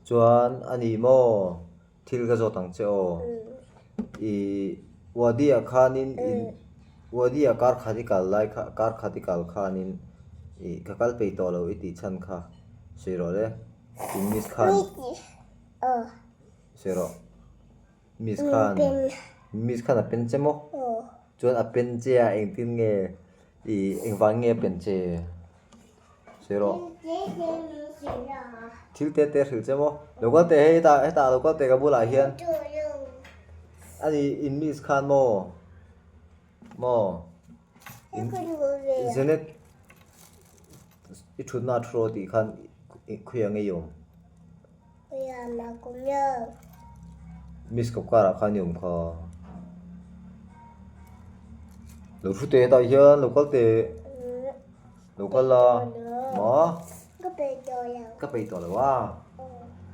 Chuan a ni maw? Thil ka zawt ang che aw. I Wadi ah khanin in Wadi ah kar khat i kal lai kha kar khat i kal khanin i ka kal peih tawh lo i tih chhan kha sawi rawh le. In miss khan sawi rawh. Miss khan Miss khan a pen che maw? Chuan a pen che a engtin nge i engvang nge a pen che? Sawi rawh. Thil te te hrilh che maw? Lo kal teh hei hetah hetah lo kal teh ka bulah hian ani in miss khan maw maw in Janet i thutna a thu rawh tih khan khawiah nge i awm? Miss kawp karah khan i awm kha. Lo thu teh hetah hian lo kal teh. Lo kal la. Maw? Ka peih tawh lo a.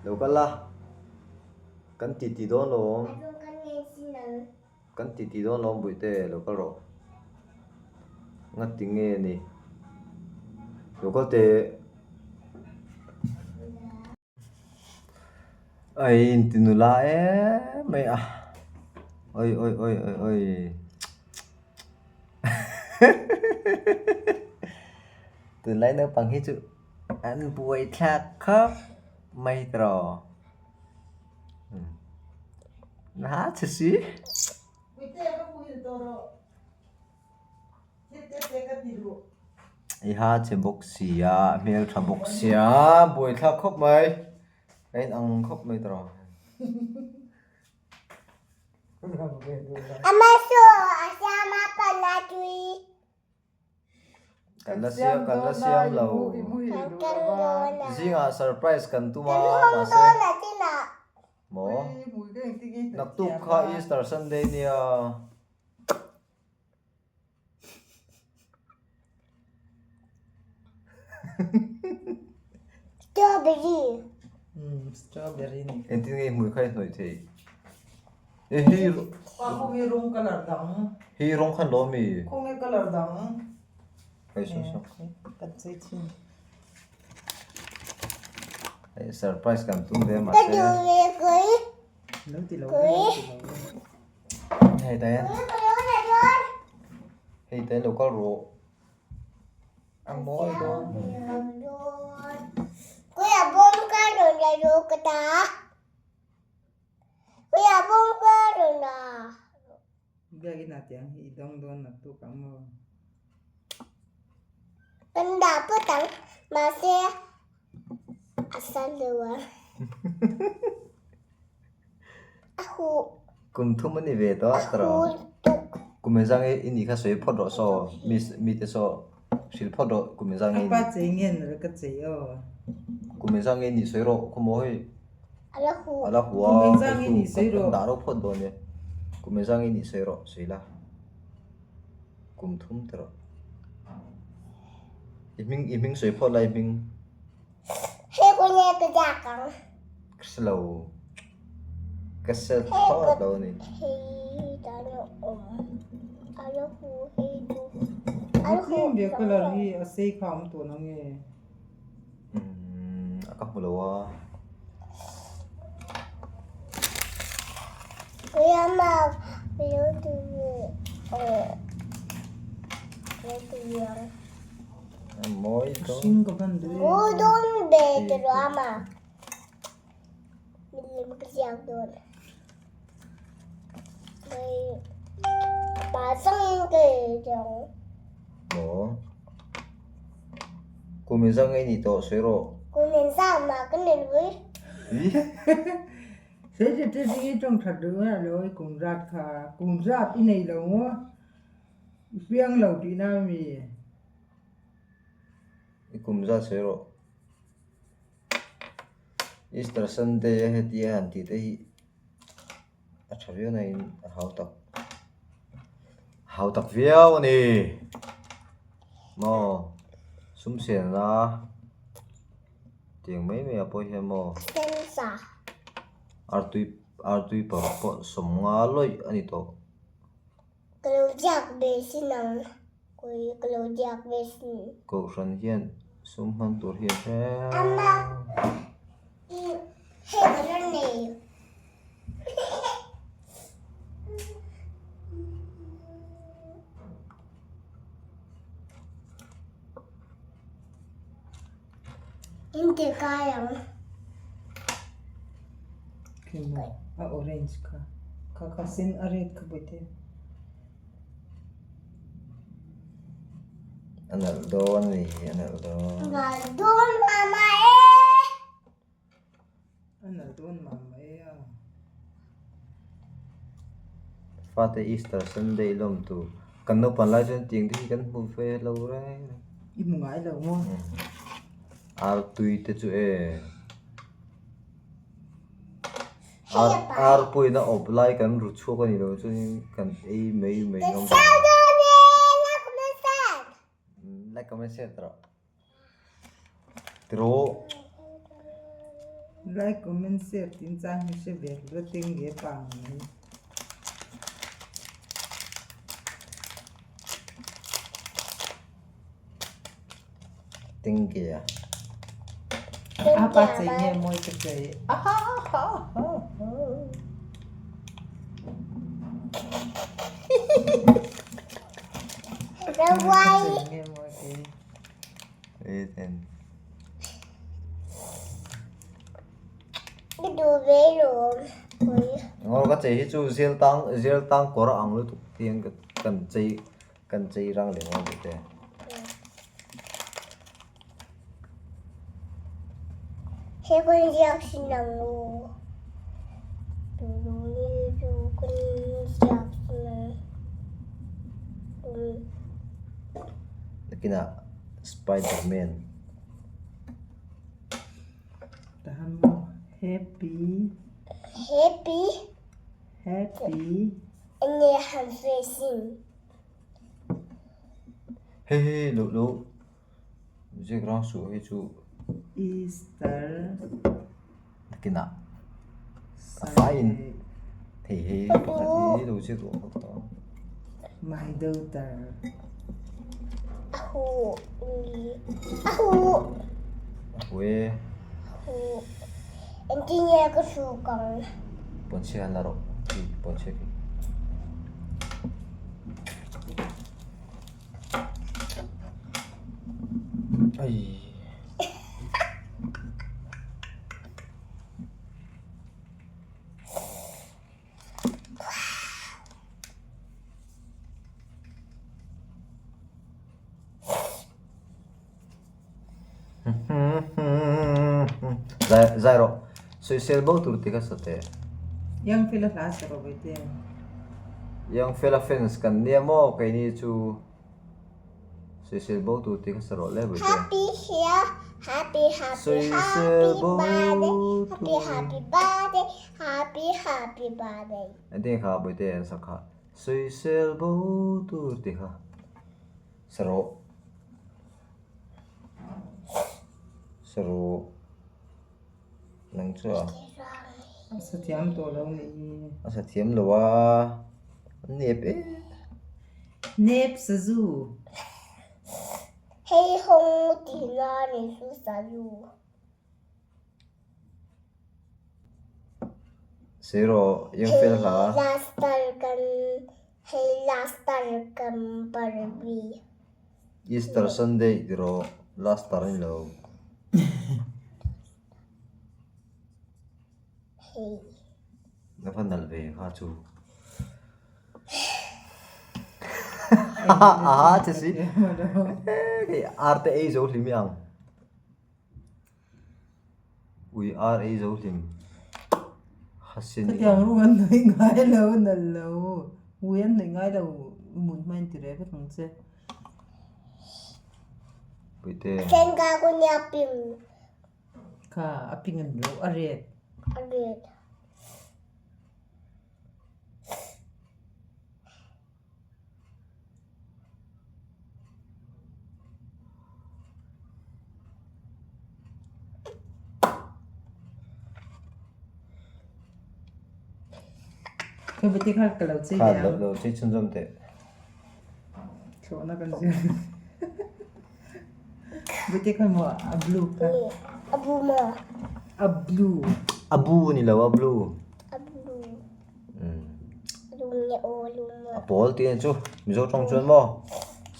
Lo kal la. Kan titi dawn lawm. Kan titi dawn lawm Bawihte lo kal rawh. Ngati nge ni? Lo kal teh. A inti nula em mai a oi oi oi oi oi tunlai naupang hi chu an buai thlak khawp mai tawh na chhe si. I ha che bawk si a a hmel tha bawk sia buaithlak khawp mai a in ang khawp mai tawh. Kan la siam kan la siam lo zingah surprise kan tum a mahse maw naktuk kha Easter Sunday nia. Strawberry. Strawberry ni. Engtin nge hmui kha i hnawih theih? E hei Pa khaw nge rawng colour dang? Hei rawng khan lo mi? Khaw nge colour dang? Hei saw saw. Kan chei thin. Hei surprise kan tum ve mahse. Ka duh ve kui. Lo ti lo ve lo ti lo ve. Hei te hei te lo kal rawh a mawi dawn Kuya bawm ka rawn la rawh ka ta Kuya bawm ka rawn la Biakin ah tiang hi i dawng dawn naktuk ang maw? Kan dah phawt ang mahse a san lo ang. A huh. Kum thum a ni ve tawh a tawrh. Kum engzang nge i nih kha sawi phawt rawh saw miss mite saw hrilh phawt rawh kum engzang nge i nih. A pa chei nge nula ka chei aw. Kum engzang nge i nih sawi rawh khaw maw hei. A la huh. A la huh a Kum engzang nge i nih sawi rawh. Kan dah reuh phawt dawn e. Kum engzang nge i nih sawi rawh sawi la. Kum thum ti rawh. I hming i hming sawi phawt la i hming. Hei ku nge ka ziak ang. Ka hre lo. Ka hre thlawt lo a ni. Tlem ve colour hi a sei kha awm tawh nange. Umm a ka hmu lo a. A mawi dawn. Hring ka van duh e. Milim ka ziak dawn. Pa zawngin ka ei dawng. Maw? Kum in zang nge ni tawh sawi rawh. Kum in zang mah ka ni lui. Sei te te zing i tawng that duh nge lo i kum zat kha. Kum zat i nei lo maw? I piang lo tihna ami? I kum zat sawi rawh. Easter Sunday a heti a han tih te hi a tha viau na in a hau tak a hau tak viau a ni maw sum sian a tiang mai mai ah pawh hian maw artui artui paruk pawh sawmnga lawih a ni tawh. Ka lo ziak ve sin ang. Ka lo ziak ve sin. Kohhran hian sum hman tur hi a hre. Ama. ti kai ang. Khi maw a orange kha. Kha kha sen a red kha bawihte. A nalh dawn a ni a nalh dawn. Nalh dawn mama e. A nalh dawn mama e a. Fate Easter Sunday lawm tur kan naupang lai chuan tiang te hi kan hmu ve lo reng. I hmu ngai lo maw? Ar tui te chu e. Ar ar pawhin a awp lai kan ru chhuak a ni lo chuanin kan ei mai mai ngam ta lo. Like comment share rawh. Tiraw. Like comment share tin chang hi hre ve lo teng nge pang mai. Teng nge a. A pa chei nge mawi ka chei. Aha ha ha ha. Ngawr ka chei hi chu zial tang zial tang kawr a ang lutuk hian kan chei kan chei rang leh ngawt te. Nakinah Spiderman. Happy. Happy. Happy. Hei hei lo lo. Ziak rang suh hei chu Easter nakinah a faiin thei hei pakhat hi lo ziak rawh ka ta. My daughter. Ahu ahu Ahu e. Ahu engtin nge ka hruk ang. Pawnchhia han la rawh khi pawnchhia khi. Ai. Zai zai rawh. Sawisel bo tur ti kha sa teh. Young fella hla sa rawh Vaite. Young fella fans kan nia maw keini chu sawisel bo tur ti kha sa rawh le Vaite. Happy here, happy happy happy birthday, happy happy birthday, happy happy birthday. Engtin kha Vaite an sak kha sawisel bo tur ti kha sa rawh. Sa rawh. Nang chu a. A sa thiam tawh lo nih hi. A sa thiam lo a. An nep e. Nep sazu. Hei hawng ti na ni su sazu. Sei rawh yang fel hla. Hei last tar kan hei last tar kan Barbie. Easter Sunday ti rawh last tar a ni lo. Na va nalh ve kha chu. Aha che si. Hei ar te ei zo hlim i ang. Ui ar ei zo hlim. Hasin i ang. Khatiang rawng an hnawih ngai lo nalh lo. Ui an hnawih ngai lo mun hma in ti reh vek ang che. Puite. Senga ku nia ping. Kha a ping an lo a red. A red. Kha bete kha ka lo chei Kha leh lo ang. lo chei chhunzawm teh. Thlawhna kan zir. Bete kha maw a blue kha. A blue maw? A blue. A bu ni lo a blue. A blue. Lum nge aw lum maw? A pawl tih chu Mizo tawng chuan maw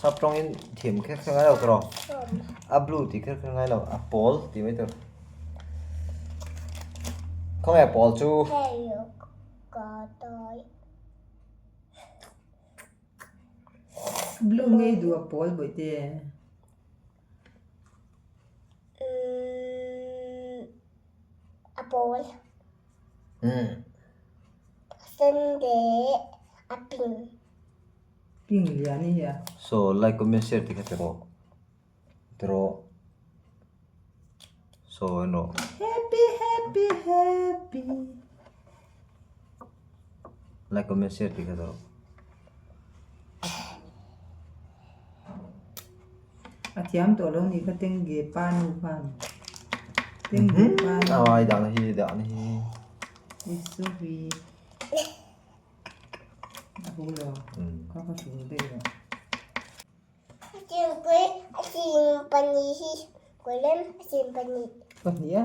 sap tawngin thiam kher kher ngai lo tawh. A blue tih kher kher ngai lo a pawl tih mai tur. Khawnge pawl chu? Hei ka tawi. Blue ngei duh a pawl bawihte. A pawl. A sen leh a pink. Pink lian i a. So like comment share te kha ti rawh. Ti rawh. So en rawh. Happy happy happy. Like comment share te kha ti rawh. A thiam tawh lo nih kha tengge pa nu khan tengge pa nu. Ai dah na hi dah na hi. Isuhi. A hu lo. Kha kha tul daih lo. Thingpui a sin pahnih hi kawlem a sin pahnih. Pahnih a?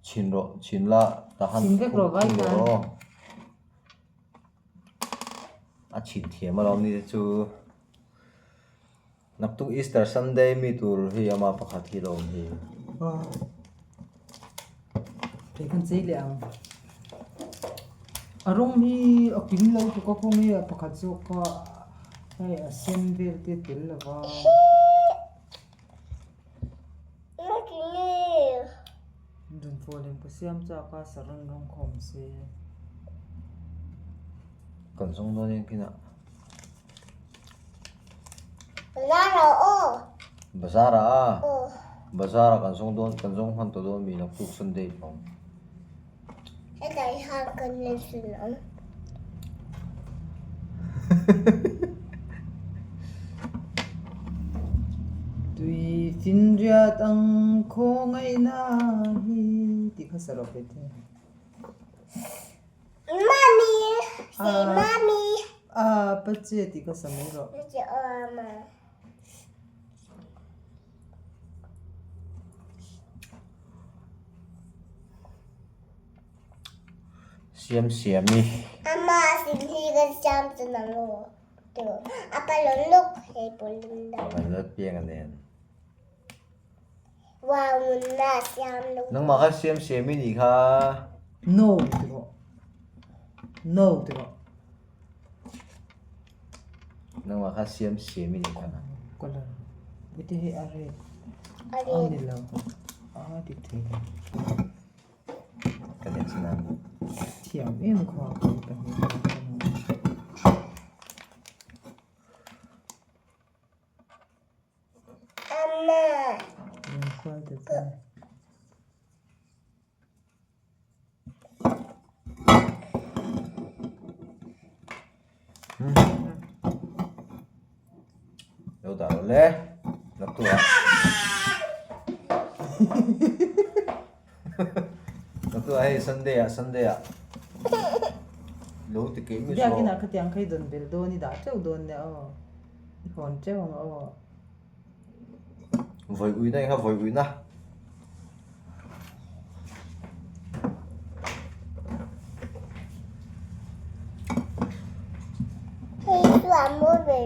Chhin rawh chhin la tahan Chhin vek rawh vai khan. A chhin thiam alawm ni te chu. Naktuk Easter Sunday mi tur hi ama pakhat hi lo awm hi. Thei kan chei leh ang. A rawng hi a kim lo tuk a khaw nge a pakhat zawk kha hei a sen vel te tel lo va. Dumfawh lem ka siam chak a saron rawng kha awm se. Kan zawng dawn em khin ah. Bazar ah aw. Bazar ah a. Bazar ah kan zawng dawn kan zawng hman tawh dawn mi naktuk Sunday pawh. Hetlai hian kan nei thin ang. Tui finriat ang khawngaihna hi tih kha sa rawh Betty. Mummy, say mummy. A pa che tih kha sa mai rawh. Che awm a. Siam siami. Ama sin hi kan siam chu nang aw tu a pa lon luk hei pawh lun dang. Kan lat piang a nen. Wow ngun na siam lo. Nangmah kha siam siami nih kha. No ti rawh. No ti rawh. Nangmah kha siam siam i nih kha. Color. Iti hi a red. A red. A ni lo. A dik thei lo. Ka leh chin ang. Thiam em kha ka pahnih. Amma. Kual te che. Lo dah lo le. Naktu ah. Naktu ah hei Sunday ah Sunday ah. Lo ti keih mi Biakin ah khatiang kha i dawn bel dawn i dah teuh dawn nia aw. I hawn teuh ang aw. Vawi ui na kha vawi ui na. Hei chu a mawi ber.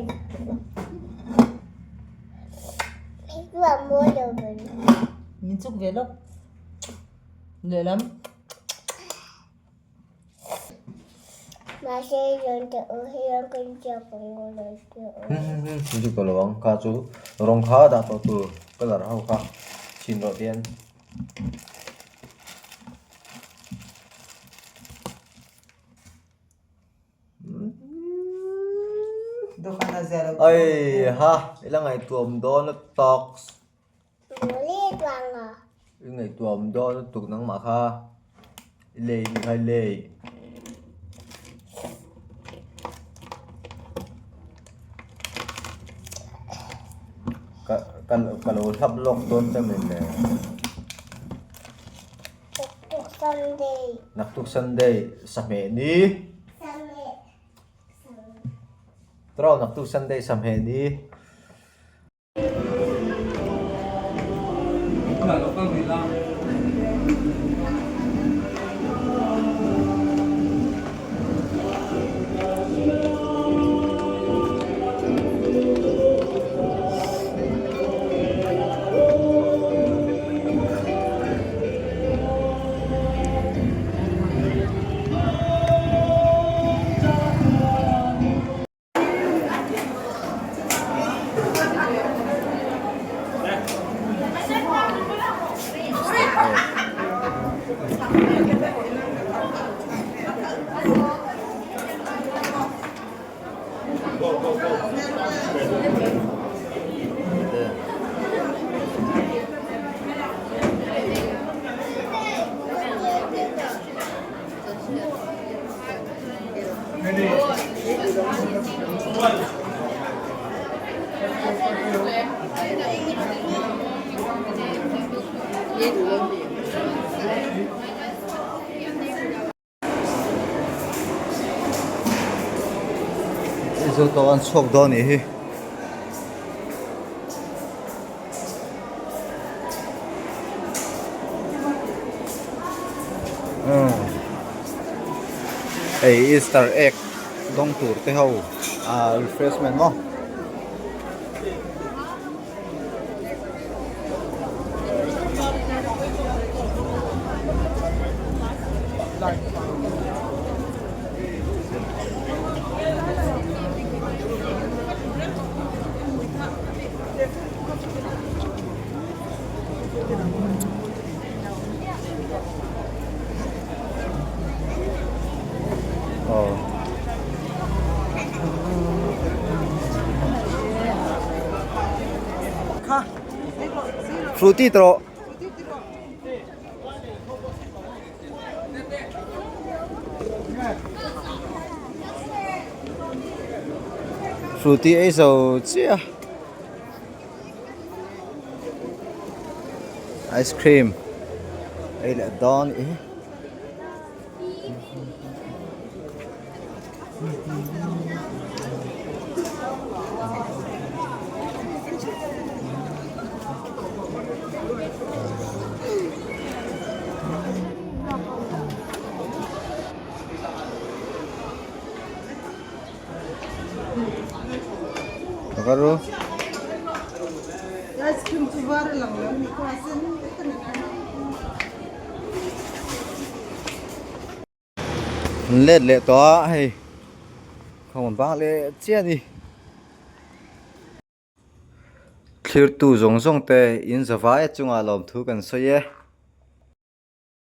Hei chu a mawi lo ber. Min chuk ve lawk. Lehlam. Mahse rawn teh u hi rawn kan chiak ang u rawn teh u. Chu chu ka lo ang kha chu rawng kha dah tawh tur colour ho kha chhin rawh tian. Ai ha i la ngaihtuam dawn a talks. I ngaihtuah awm dawn lutuk nangmah kha i lei ni kha i lei. Ka ka ka lo hlap lawk dawn che min le. Naktuk Sunday. Naktuk Sunday sahmeh ni. Tiraw naktuk Sunday sahmeh ni. Zo tawh an chhuak dawn anih hi. Hei easter egg dawng tur te ho ah refreshment maw. Frooti tawh. Frooti ei zo chiah. Ice cream ei leh dawn i. An let leh tawh a hei khawng bang leh chiah a ni thlirtu zawng zawng te in zavai chungah lawmthu kan sawi e.